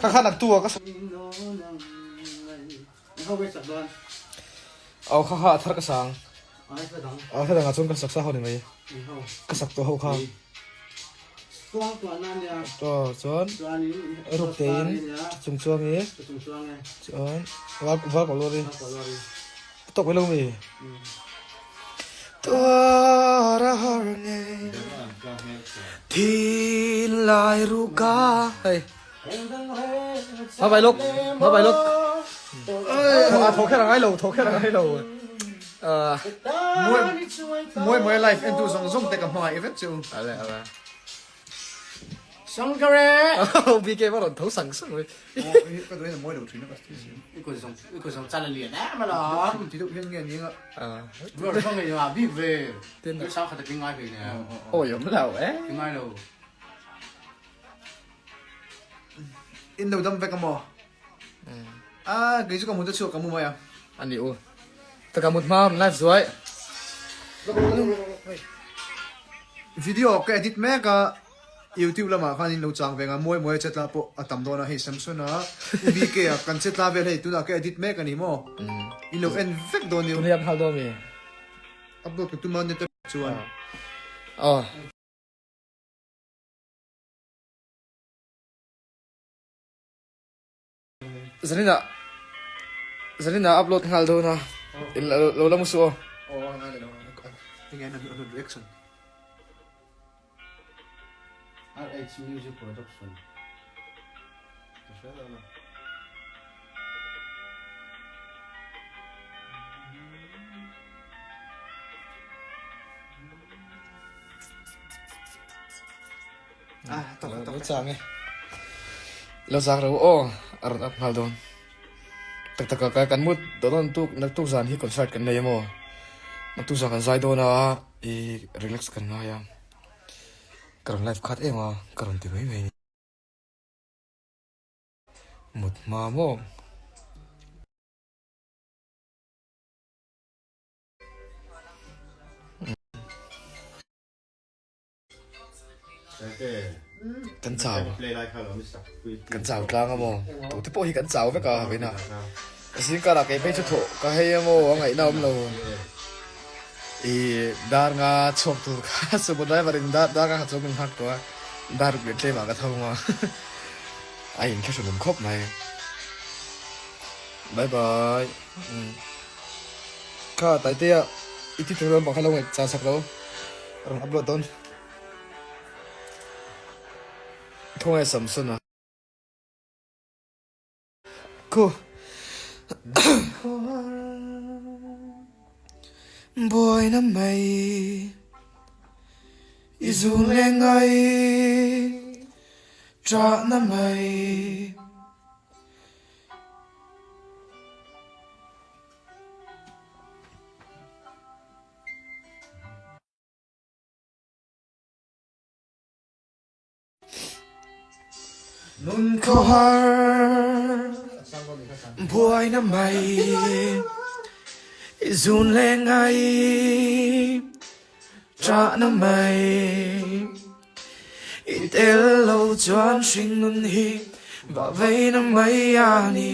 Kha kha nak tu a ka Aw kha kha a thar ka sang. Aw hla dangah chuan ka sak sa ho ni mai. Ka sak tawh ho kha. Aw chuan ruk tein chung chuang i chuan val val ko lori. Tawk mai lo mi. Tuar a har nge thin lai ruka hei. Ma bai lok, ma bai lok. A tho kher angai lo, tho kher angai lo. Moi moi live en tu zong zong te ka hmangaih vek chu. Ale ale. Sangkare. BK ma ron tho sang sang mai. Ka duai na moi lo thin a ka ti si. I kun zong i kun zong chan a lian em ala. Ti deuh hian nge ni nga. Ruar zong nge nga bik ve. Sang khat a ngai ve ne. Oi om lo eh. Ngai lo. In lo dam vek a maw? Ah, kei chu ka mut a chhuak ka mu mai a. A ni u. Ta ka mut hma live zuai. Video ka edit mek a, YouTube lamah khan in lo chang ve nga, mawi mawi a chetla pawh a tam dawn a, hei Samson a, U BK a kan chetla vel hei tunah ka edit mek a ni maw? In lo en vek dawn ni u. Tun hi a phal dawn mi? Upload ka tum a net chuan. Aw. Zaninah Zaninah upload nghal dawn a in lo la mu suh aw. Aw a ngai lo enge an an reaction. RH Music Production. Ka hria lo la. Lo chang e. Lo chang ro aw a rawn up nghal dawn. Tak tak a kan mut dawn tuk naktuk zan hi concert kan nei emaw. Naktuk zan kan zai dawn a i relax kan ngai a. Ka rawn live khat em a ka rawn ti mai mai ni. Mut hma maw. Kan chau kan chau tlang a maw tute pawh hi kan chau vek a vawiin ah zingkarah kei phei chu thawh ka hei a maw a ngaihna awm lo ih dar nga chhuak tur kha sumo driver in dar dar nga kha chu min nghak tawh a dar ruk leh tlem ah ka tho a a inthlahrun awm khawp mai bye bye kha Taitea i ti tur lampang kha lo ngaih chan sak lo. Rawn upload dawn. Khawngaih Samson a. Khu. Buaina mai i zun leh ngai ṭahna mai. Nun khawhar buaina mai i zun leh ngai ṭahna mai i tel lo chuan hringnun hi vah veina mai a ni.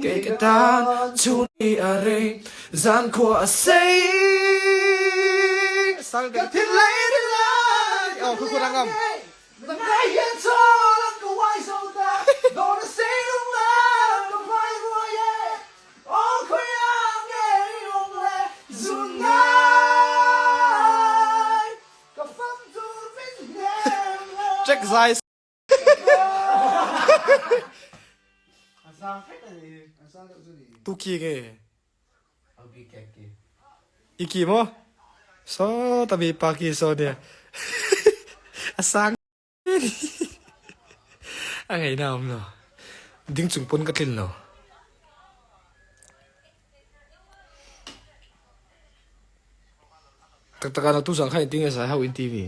Kei ka tan chhun hi a rei, zan khua a sei. Ka thinlai rilai Oh, khu khu rangam. Ngai hian chawl an ka uai zo ta, dawn a sei lung nan ka hmai ruai e. Aw khawiah nge i awm le, zun ngai ka fam tur min hnem le. Check zai Tu ki nge? I ki maw? Saw ta mi pa ki saw nia. A sang a ngaihna a awm lo. Ding chung pawn ka tlin lo. Tak tak ah na tu zang kha engtin nge sai ho in ti mi?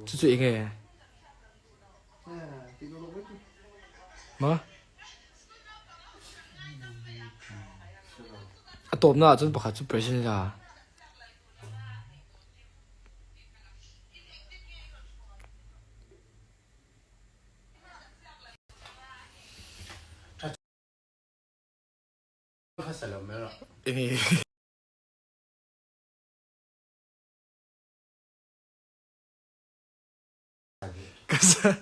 Chu chu enge? Ma? A tawpna ah chuan pakhat chu president a. Kha sa lo mai rawh. Ka sa.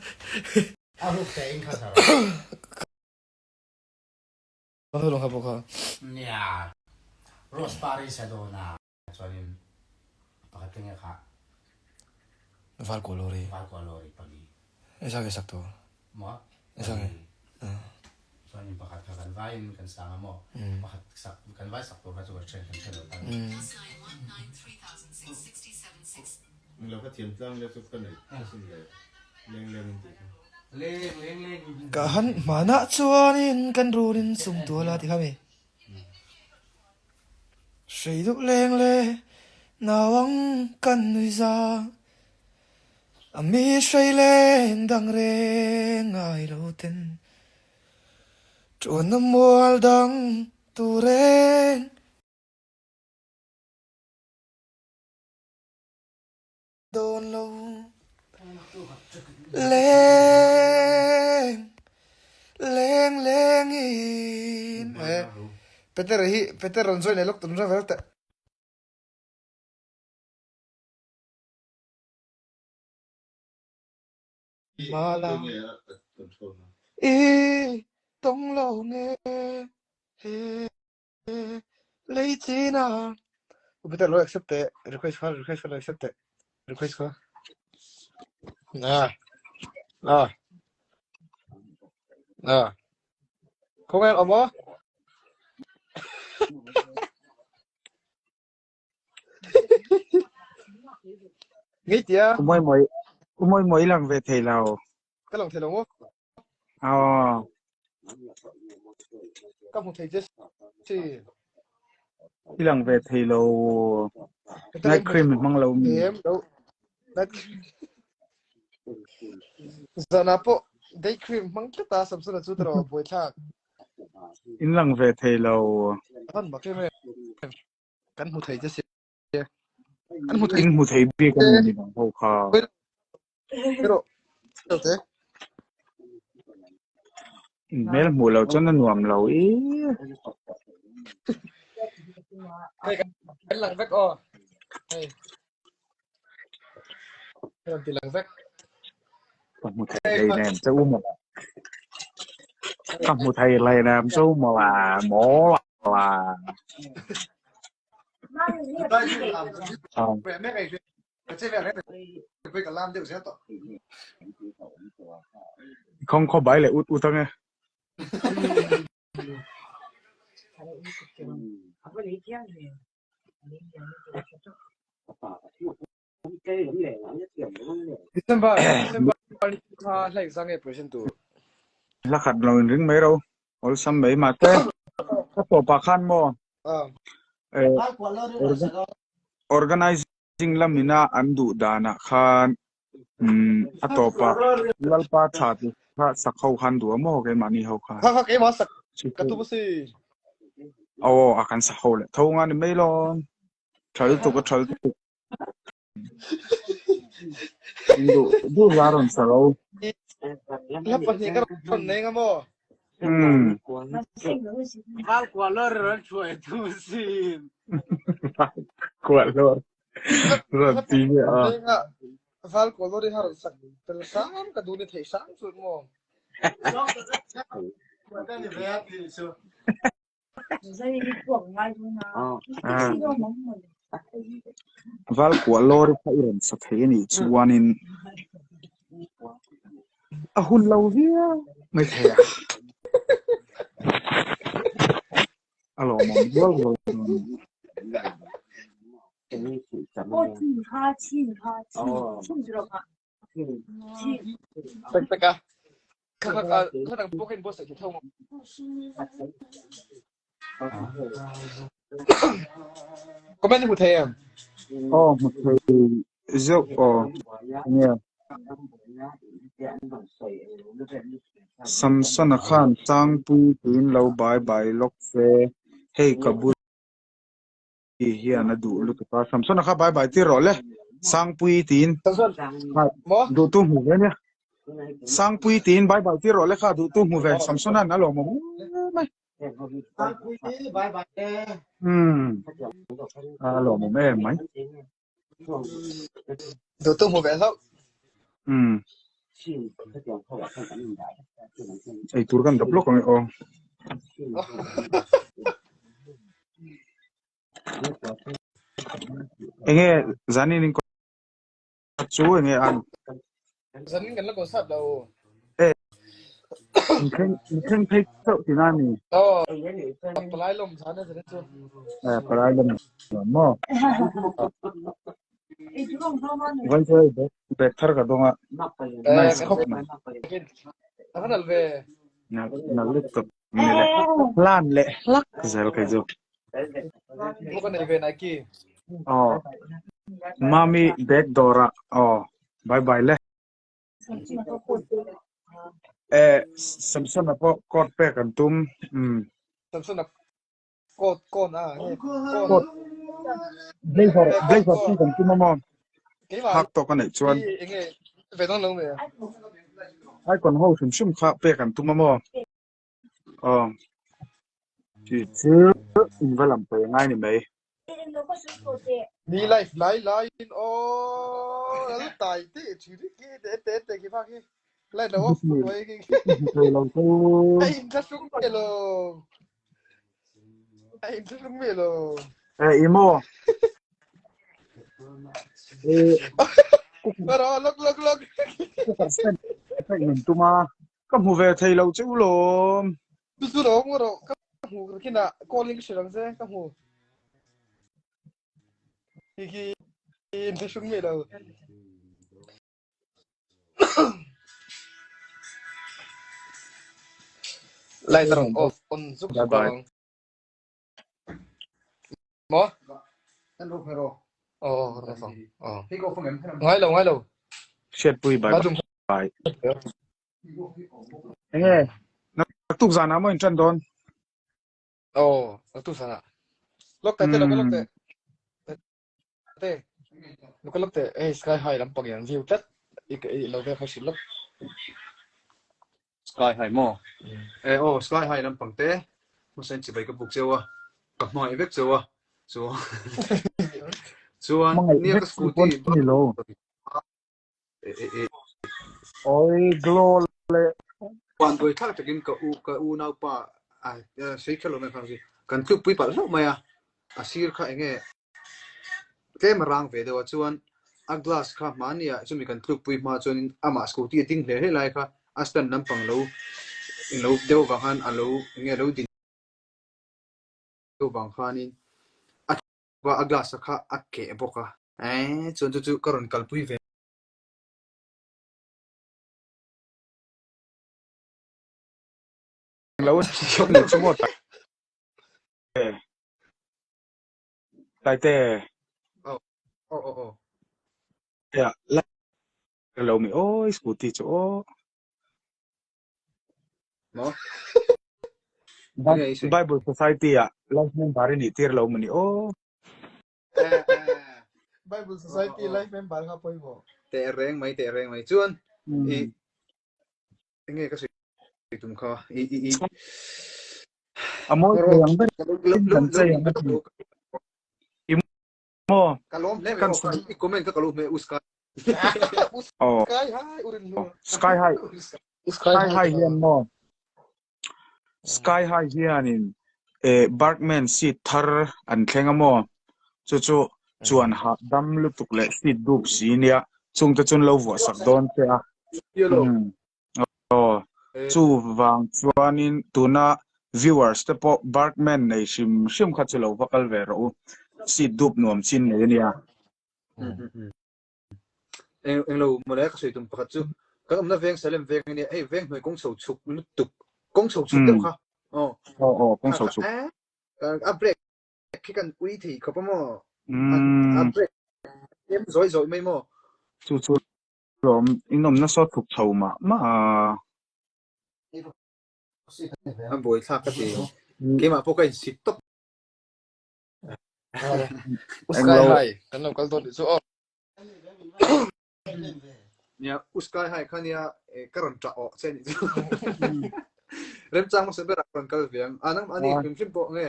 A ruk te in kha sa rawh. Ka sa lo kha pawh kha. Nia. Rose par i sa dawn a. Chuanin pakhat te nge kha. Valkua lawri. Valkua lawri pali. Esa ke sak tu. Maw? Esa ke. Chuanin pakhat kha kan vaiin kan sang a maw? Pakhat sak kan vai sak tur kha chu kan then kan then lo tan. Lo ka thiam tlang le chu ka nei sin le leng leng in tih kha. Leng leng leng in. Ka han hmanah chuanin kan runin sum tual a ti kha mi. Hrei duh leng le nauang kan nui za A mi hrei leng dang reng ngai lo ten Tuan na mual dang tu reng Dawn lo leng leng leng in he Peter hi Peter rawn join leh lawk tum reng teh. Mala i tawng lo nge he Lei chin ah. Peter lo accept teh request kha request kha lo accept teh request kha. Na. Na. Na. Khawngaih an awm aw. Ngei tia. Umoi moi umoi moi lang ve thei lo. Ka lang thei lo maw? Aw. Ka hmu thei che si. I lang ve thei lo. Night cream hmang lo mi. Em lo. Night Zana pawh day cream hmang tlat a Samsona chu taraw buai thlak. In lang ve thei lo. Avan mak em em. Kan hmu thei che si. Kan hmu thei. In hmu thei bik a ni bang ho kha. Pero te. Hmel hmuh lo chuan a nuam lo i. Hei kan lang vek aw. Hei. Kan ti lang vek. Ka hmu thei hlei nem che u maw. Ka hmu thei hlei nem che u maw la maw la. Khawng khaw bai leh ut ut ange. December December kha hlei zang e present tur. Hla khat lo in ring mai ro. Awlsam mai mahse ka tawpah khan maw organizing lamina an duh danah khan a tawpah Lalpa tha ti kha sak ho khan duh a maw keimahni ho kha. Kha kha keimah sak ka tum a si. Aw a kan sak ho leh tho nga ni mai lawm. Tha lutuk a tha lutuk. Duh duh la rawn sa ro. Hla pahnih ka rawn nei nga maw? Hmm. Val kuah lor rawn thuai tu sin. Kuah lor. Rawn ti nge a. Val kuah lor i har sak tel sam ka duh ni thei sam chu maw. Val kuah lawr kha i rawn sa thei a nih chuanin a hun lo viau mai thei a. A lawmawm rual rual dawn a ni. Tak tak a. Kha kha kha dang pawh kha in buatsaih thei tho maw? Comment i hmu thei em? Aw hmu thei zeuh aw. Enge? Samsona khan Sangpui tiin lo bai bai lawk se, hei ka bul hian a duh lutuk a. Samsona kha bai bai tir rawh le. Sangpui tiin duhtu hmu ve nia. Sangpui tiin bai bai tir rawh le kha duhtu hmu ve. Samsona'n a lawmawm mai. Umm a lawmawm em mai. Duhtu hmu ve hlauh. Umm eitur kan dap lawk ang e aw. Enge zanin in chu enge an? Zanin kan la concert lo. Eh in thleng in thleng phei chauh tina ni. Aw palai lawm zan a zanin chu. Eh palai lawm maw. Vai chuai bag bag thar ka dawng a. Nice khawp mai. A va nalh ve. Nalh nalh lutuk ni le. Hlan leh hlak zel kei chu. Mo ka nei ve Nike. Aw. Mami bag dawr ah aw bye bye le. Eh Samson a pawh coat pek an tum umm. Samson a coat kawn a nge Coat blazer blazer pek an tum a maw? Keimah Hak tawk a neih chuan. hi enge ve dawn lo me. Icon ho hrim hrim kha pek an tum a maw? Aw. Tih chu in va lam pe ngai ni mai. Ni life lai lai in aw lal tai te thi ri ki te te te ki phak hi light lo off mai ki Thei lo chu. Ai in thlahrung me lo. Ai in thlahrung me lo. Eh imo. Eh Pero lok lok lok. Cooker stand ka in tuma Ka hmu ve thei lo che u lawm. Chu chu lo hmu rawh ka hmu kinah calling ka hre ang che ka hmu. Hi khi in thlahrung mi lo. Light a rawn off on zuk zuk ang. Maw? Kan ro hmero. Oh, ro fang. Oh. Hei ko fang em. Ngai lo, ngai lo. Hriatpui bye bye. Enge naktuk zanah maw in ṭan dawn? Oh, naktuk zanah. Lok te te lok lok te. Te. Lok lok te. Hey, sky high lampang yan view tlat. I i lo ve kha hrilh lok. Sky high maw? Eh aw sky high lampang te. Hmasa in chibai ka buk cheu a. Ka hmangaih vek cheu a. Chuan chuan nia ka scooty Oi glow le. Van buai thlak takin ka u ka u naupa a sei kher lo mai khan kan tluk pui palh hlauh mai a a sir kha enge tlem a rang ve deuh a chuan a glass kha hmani ah chumi kan tluk pui hma chuanin amah scooty a ding hle hle lai kha a stand lampang lo lo deuh vang khan a lo enge lo din deuh vang khanin a a glass a kha a keh bawk a. Eeh chuan chu chu ka rawn kalpui ve. Lo nih chu maw Taite. Aw aw aw aw. Ya la lo mi oi scooty chu aw. Maw? Bible Society ah life member i nih tir lo mawni aw. Bible Society life member kha pawimawh. Teh reng mai teh reng mai chuan i enge ka sawi tum kha i i i A mawi thei ang ber in kan chei ang a ti. I maw Ka lawm hle mai aw i comment kha ka lo hmeh u Sky. Aw Sky high urin hlu. Sky high Sky high hian maw Sky High hianin eh Bergman seat thar an thleng a maw? Chu chu chuan hahdam lutuk leh seat dup si nia, chungte chu an lo vuahsak dawn che a. Umm aw, chuvang chuanin tuna viewers te pawh Bergman nei hrim hrim kha chu lo va kal ve rawh u, seat dup nuam chin nei a nia. Eng englo mawle ka sawi tum pakhat chu kan awmna veng Salem veng ania hei veng hnuai kawng chho chhuk lutuk kawng chho chhuk deuh kha aw Aw aw kawng chho chhuk. A brake khi kan ui thei khawp a maw a brake tlem zawi zawi mai maw. Chu chu lawm in awmna saw thuk chho mah mah a. A buai thlak ka ti keimah pawh ka insik tawp. Sky High kan lo kal dawn nih chu aw. Nia u Sky High kha nia ka rawn ṭah awh che nih chu. Remchang hmasa berah rawn kal ve ang. A nang ani hrim hrim pawh nge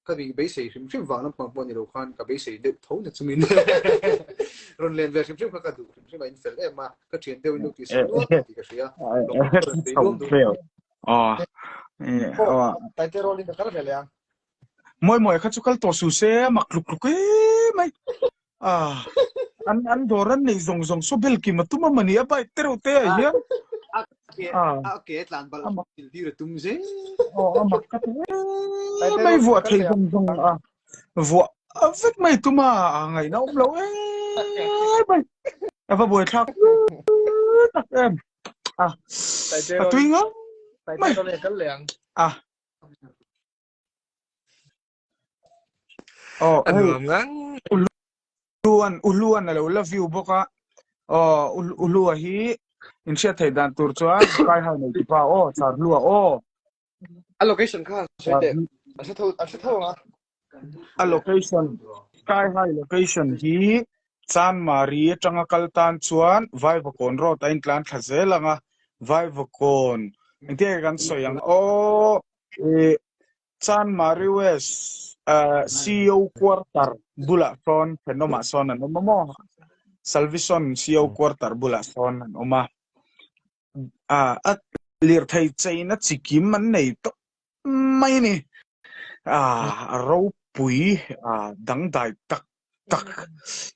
ka nih beisei hrim hrim vang lampang pawh ni lo khan ka beisei deuh tho na chungin rawn len ve hrim hrim kha ka duh hrim hrim a in fel em a ka thian deuh in lo tih sak nual tih ka hria. Taite roll in ka kal ve leh ang. Mawi mawi kha chu kal tawh su se a mak tluk tluk em mai. Ah, an an dawr an nei zawng zawng saw bel kim a tum a mani a bike te reuh te ah hian. A ke a ke tlan bal thil dir a tum zel. Aw a mak ka ti em mai vuah thei zawng zawng a vuah vek mai tum a a ngaihna awm lo em mai. A va buaithlak tak em. A a tui ngang mai. A Aw A hei nuam ngang. Uluan Uluan a lo la view bawk a. Aw Ulua hi in hriat theih dan tur chuan Sky High nei tipa aw Charhlua aw. A location kha sawi teh. An hre tho an hre tho ang a. A location Sky High location hi Chanmari atanga kal tan chuan Vaivakawn road a intlan thla zel ang a. Vaivakawn engtin nge kan sawi ang aw eh Chanmari West CEO quarter bulah sawn thenawmah sawn an awm a maw? Salvison CEO quarter bulah sawn an awm a. A lirthei cheina chikim an nei tawp mai a ni. A ropui dangdai tak tak,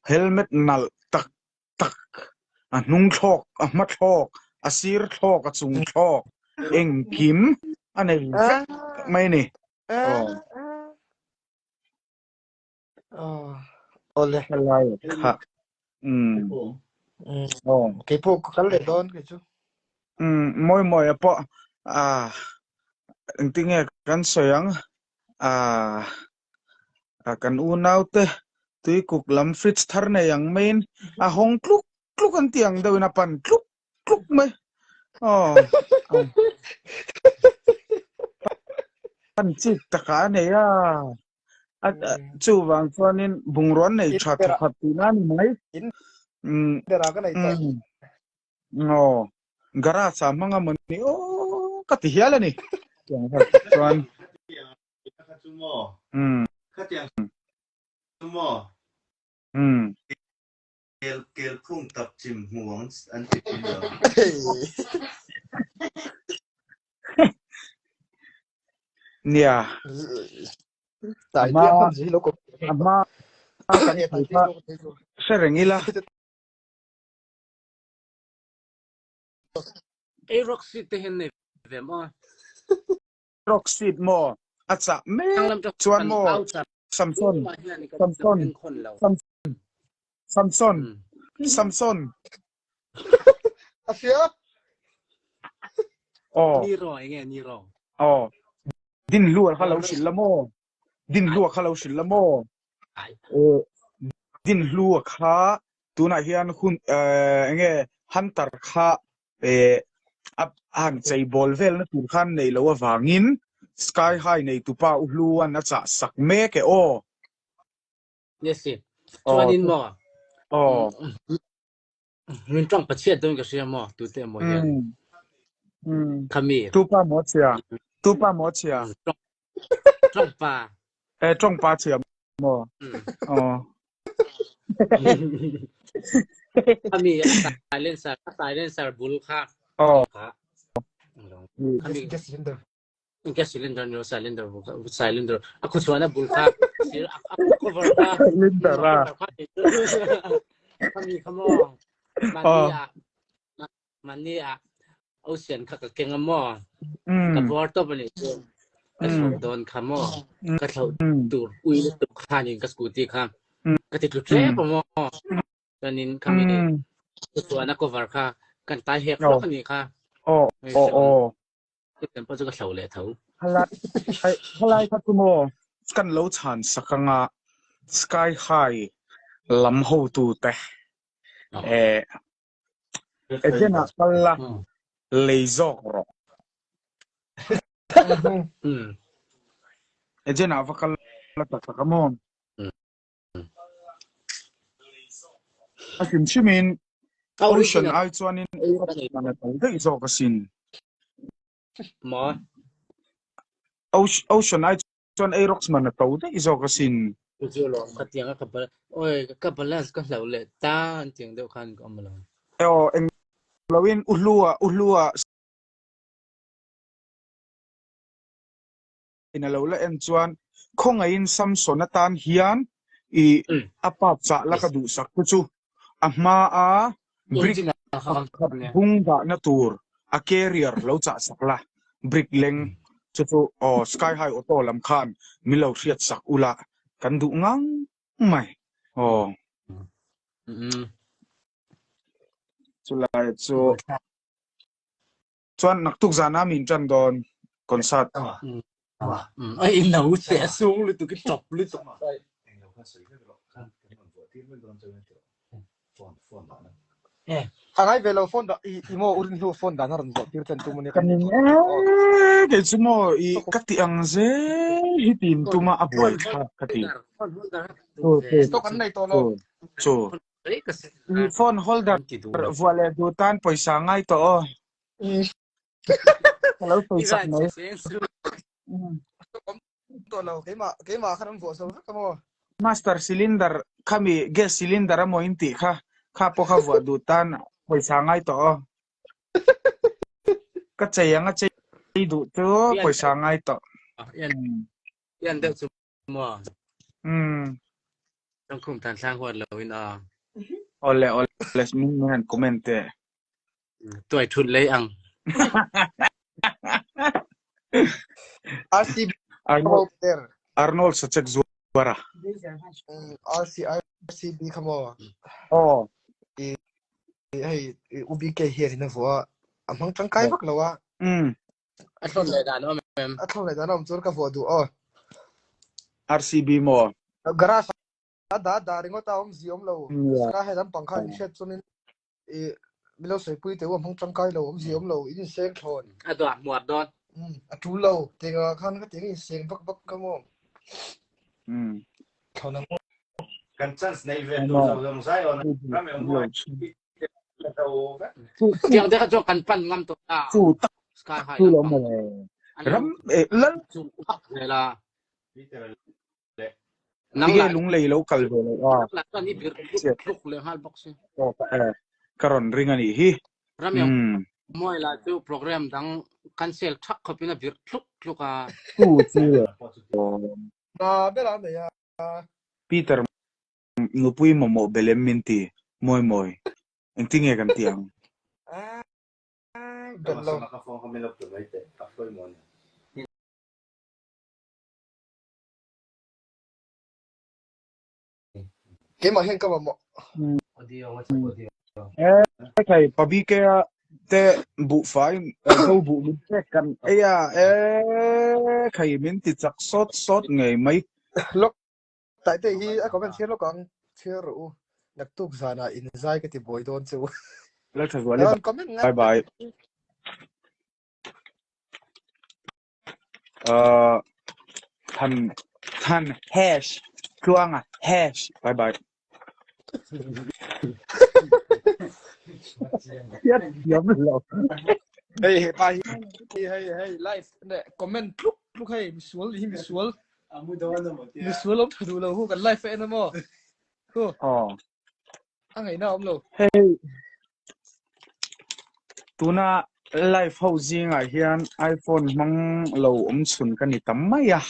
helmet nalh tak tak, a hnung thlawk, a hma thlawk, a sir thlawk, a chung thlawk, engkim a nei vek mai a ni. Aw. Awle. Helai kha. Um. Aw. Keipawh ka kal leh dawn kei chu. Um, mawi mawi a pawh ah engtinge kan sawi ang ah Kan unaute tuikuk lam fridge thar nei ang maiin a hawng tluk tluk an tih ang deuhin a pan tluk tluk mai. Aw. Pan chik takah a nei a. A chuvang chuanin bungrua an nei tha thawkhat tihna a ni mai. In berah ka nei tawh. Aw, garage ah hmang a maw ni aw ka ti hial a ni. Chuan Kha chu maw? Umm. Khatiang chu maw? Umm. Kel kel phung tap chim hmu ang an ti thin lo. Nia. Tai te hman zi lo ko. A hma kan thei kha hre reng ila. Ei rock seat te hian nei ve maw? Rock seat maw a chah mek chuan maw Samson Samson Samson Samson A hria Aw Ni ro enge ni ro Aw Din hlua kha lo hrilh la maw Din hlua kha lo hrilh la maw Din hlua kha tunah hian hun enge Hunter kha eh a han chei bawl velna tur khan nei loh avangin Sky High neitupa U Hluan a chah sak mek e aw. Yes sir. Chuanin maw? Aw. Min tawng pachhiat dawn ka hria maw tute emaw hian. Khami. Tupa maw chhia? Tupa maw chhia? Tawng pa. Eh tawng pa chhia maw? Aw. Khami a silencer a silencer bul kha. Aw. Kha. Gas gas cylinder. Gas cylinder ni cylinder bul kha cylinder a khuchuana bul kha sir a cover kha. Cylinder a. Khami kha maw. Mani a Mani a ocean kha ka keng a maw? Ka bawr tawp a nih chu. Ka thlauh dawn kha maw? Ka thlauh tur ui lutuk khanin ka scooty kha ka ti tlu ṭep a maw? Chuanin khami chuan a cover kha kan tai hek hlawk a nih kha. Aw aw aw. Chuan pawh chu ka thlauh leh tho. Halai halai kha chu maw kan lo chhan sak anga sky high lam hotute eh Eden-ah kal la, lei zawk rawh. Eden-ah va kal la tak tak a maw? A hrim hrimin Ocean ai chuanin ei a man a tal daih zawk asin. Maw? Ocean ai chuan Aerox man a to daih zawk asin. Chu chu alawm ka tiang a ka oi ka balance ka hloh leh ta an tiang deuh khan ka awm alawm. Aw eng loin u hlua u hlua in a lo la en chuan khawngaihin Samson atan hian i a pa chah la ka duhsak te chu a hma a brick pakhat bung dahna tur a carrier lo chah sak la brick leng chu chu aw sky high auto lam khan min lo hriat sak ula kan duh ngang mai aw. Chulai chu Chuan naktuk zana min tan dawn concert. Ai no che a sung lutuk i chop lutuk. A ngai ve lo phone dah i maw urin hnu phone dan a rawn zawh tir chen tum ania Ka ning e kei chu maw i ka ti ang zel hi tin tuma a buai thlak ka ti. Stock an nei tawh lo. Chu I phone holder vuah leh duh tan pawisa ngai tawh aw. Ka lo sawi sak mai. Tawh lo keimah keimah khan an vuah zo vek amaw. Master cylinder khami gas cylinder amaw in tih kha kha pawh kha vuah duh tan pawisa ngai tawh aw. Ka chei ang a chei duh chu pawisa ngai tawh. Yan deuh chu Maw? Changkhum tan thlang huat lo in a. Awle awle min min han comment teh. Tuai thut lei ang. RCB Arnold der. Arnold Sachek zuara. RC RCB kha maw? Aw. I hei UBK hian in a vuah a. A hmang tangkai vak lo a. A thlawn leh dan awm em? A thlawn leh dan awm chuan ka vuah duh aw. RCB maw? Garage a dah dah ringawt a awm zi awm lo. Sky high lampang kha in hriat chuan in i milo sawi teh u a hmang tangkai lo awm zi awm lo in inseng thlawn. A duah hmuar dawn. A tul lo tinga khan ka tiang in seng vak vak ka maw. Thlawn ang. Kan chance nei ve tur zo zawng zai awn ram eng huai Tiang te kha chu kan pan ngam tawh ta. Chu tak Sky high chu lo lampang. maw le. Ram eh lal Chu vak zel a. Nang tige lah lunglei lo kal ve lo a. nang lah chuan i bir tluk Chiat tluk leh nghal bawk si. aw ka eh ka rawn ring a nih hi. Ram eng Um mawi lah chu program dang cancel thak khawpin a bir tluk tluk a. chu chu le. Na ber a nei a. Peter Nupui mamawh belem min ti, mawi mawi. Engtinge kan ti ang? Bel lo. Keimah hian ka mamawh. E thei Pabikea te buhfai zo buh min pek kan ei a, e khai min ti chak sawt sawt ngei mai. Lok Taite hi a comment chhiar lawk ang, chhiar rawh u. Naktuk zanah in zai ka ti buai dawn che u. Lalthazuali Rawn comment ngai. bye bye. Uh, than than hash tluanga hash bye bye. Thiam thiam lo. Hei he pa hi hei hei live ne comment tluk tluk hei misual hi misual misual om tha duh lo hu kan live en emaw hu Oh. a ngaihna awm lo Hei tuna live ho zingah hian iPhone hmang lo awm chhun ka ni tam mai a.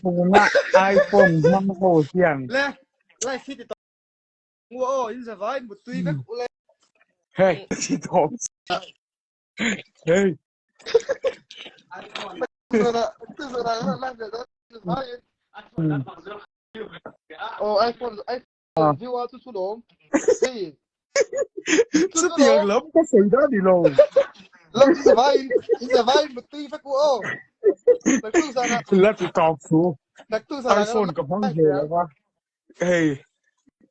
Tuna iPhone hmang ho hian le live hi ti tawh ngu aw in zavai muttui vek ule hei ti tawh hei Oh, iPhone, iPhone view a chu chu lawm. Hei. Chutiang lam ka sawi da ni lo. Lam chu zavai in, in zavai muttui vek u aw. Naktu zana. La ti tawp chu. Naktu zana. iPhone ka hmang ve lo va. Hei,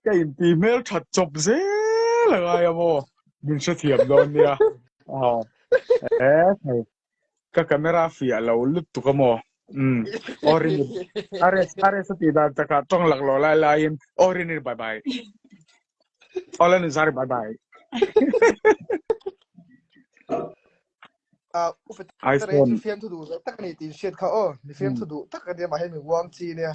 ka inti hmel that chawp zel a ngai a maw? Min hrethiam dawn nia. Aw. E, hei. Ka camera fiah lo lutuk a maw? Um. Aw rin Ares Ares a tih dan takah tawng lak lo lai laiin aw rin bye bye. Aw la ni zari bye bye. Upe tare iPhone chu fiamthu duh ve tak ani tih hriat kha aw. Mi fiamthu duh tak ania mahse mi uang chi nia.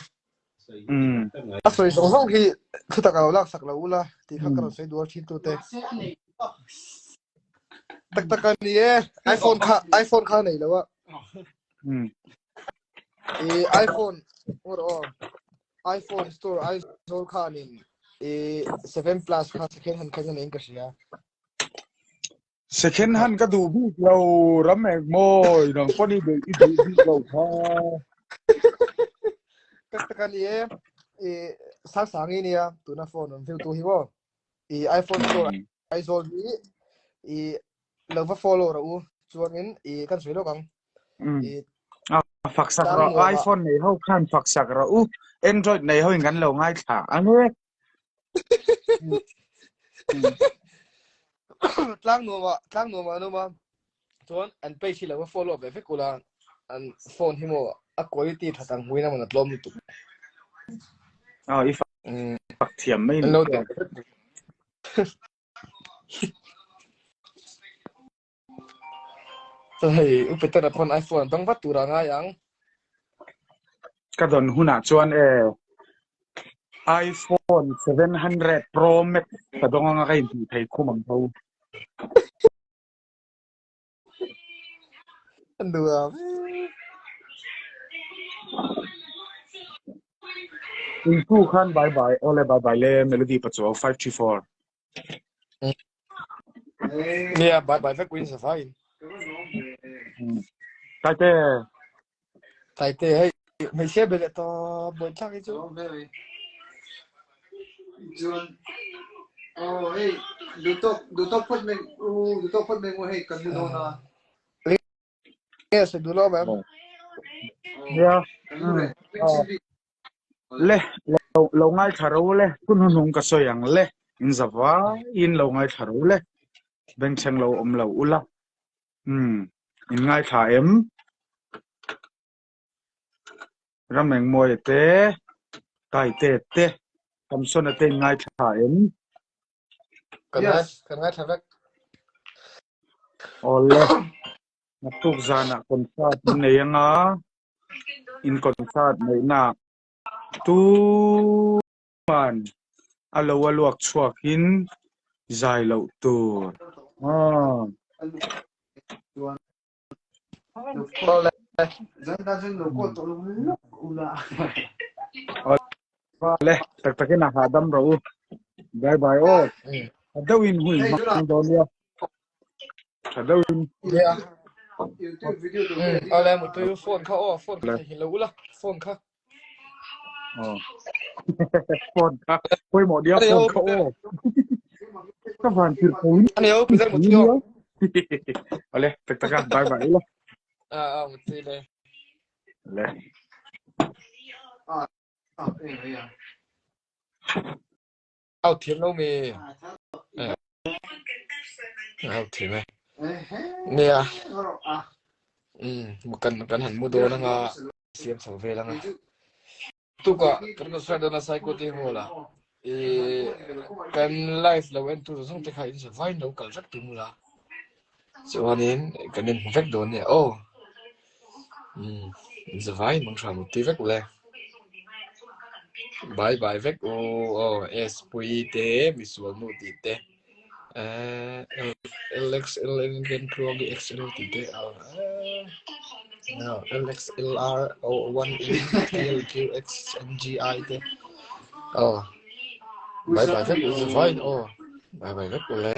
A sawi zawng zawng hi thu tak a lo laksak lo ula tih kha ka rawn sawi dual thin tute. Tak tak a ni e. iPhone kha iPhone kha nei lo a. I iPhone or aw iPhone store Aizawl khanin i 7 plus kha second hand khan in ka hria. Second hand ka duh bik lo ram ek mawi nang pawn i duh i duh bik lo kha. Tak tak a ni e. I sang sang i nia tuna phone an view tu hi maw. I iPhone store Aizawl hi i lo va follow rawh u chuanin i kan sawi lawk ang. I Fak sak rawh iPhone nei ho khan fak sak rawh u Android nei ho in kan lo ngaithla ange. Tlang nuama tlang nuama an awm a chuan an page hi lo va follow ve vek ula an phone hi maw a quality tha tang huin a man a tlawm lutuk. Aw i fak thiam mai ni. Lo Chuan hei u Peter-a pawn iPhone a dawng vat tur a ngai ang. Ka dawn hunah chuan e iPhone 700 Pro Max ka dawng anga ka intih thei khum ang tho. Nuam. Intu khan bye bye ole bye bye le Melody Pachuau 534. Nia bye bye vek uin sa in. Taite. Taite hei hmeichhia be leh tawp buai thlak hi chu. Chuan oh hei duhtawk duhtawk phawt mai u duhtawk phawt mai ngu hei kan mu dawn a. Nge sawi duh lo em? Nia. Le lo lo ngaithla ro le hun hunung ka sawi ang le in za vaiin lo ngaithla ro le bengchheng lo awm lo ula um in ngaithla em Ramengmawia te Taite te Samsona te in ngaithla em Kan ngai kan ngaithla vek. Awle naktuk zanah concert an nei anga in concert neihna tuman a lo a luak chhuakin zai loh tur. Aw. Le tak takin a hahdam rawh u. Bye bye aw. Tha deuhin hun hmang dawn nia. Tha deuhin. Nia. Awle mutui phone kha aw phone kha theihnghilh lo ula phone kha. Aw. Phone kha pawimawh nia phone kha aw. Ka van tir ko in. Ani ho pitar mutui aw. Awle tak taka bye bye ula. Ah ah mutui le. Le. Ah ah eh ya. Au thiam lo mi. Au thiam e. Nia. Um kan kan han mu dawn anga siam chho vel anga. Tuka kan concert dawna Saikawti Hall ah i kan live lo en tu zawng zawng te kha in zavai in lo kal vek tum ula. Chuanin kan in hmu vek dawn nia aw. Um in zavai in mang hram ti vek ule. Bye bye vek u aw S pui te misual nu tih te eh L X L N N Tluangi X L tih te aw L X L R O 1 E T L Q X N G I te aw bye bye vek u zavai in aw bye bye vek u le.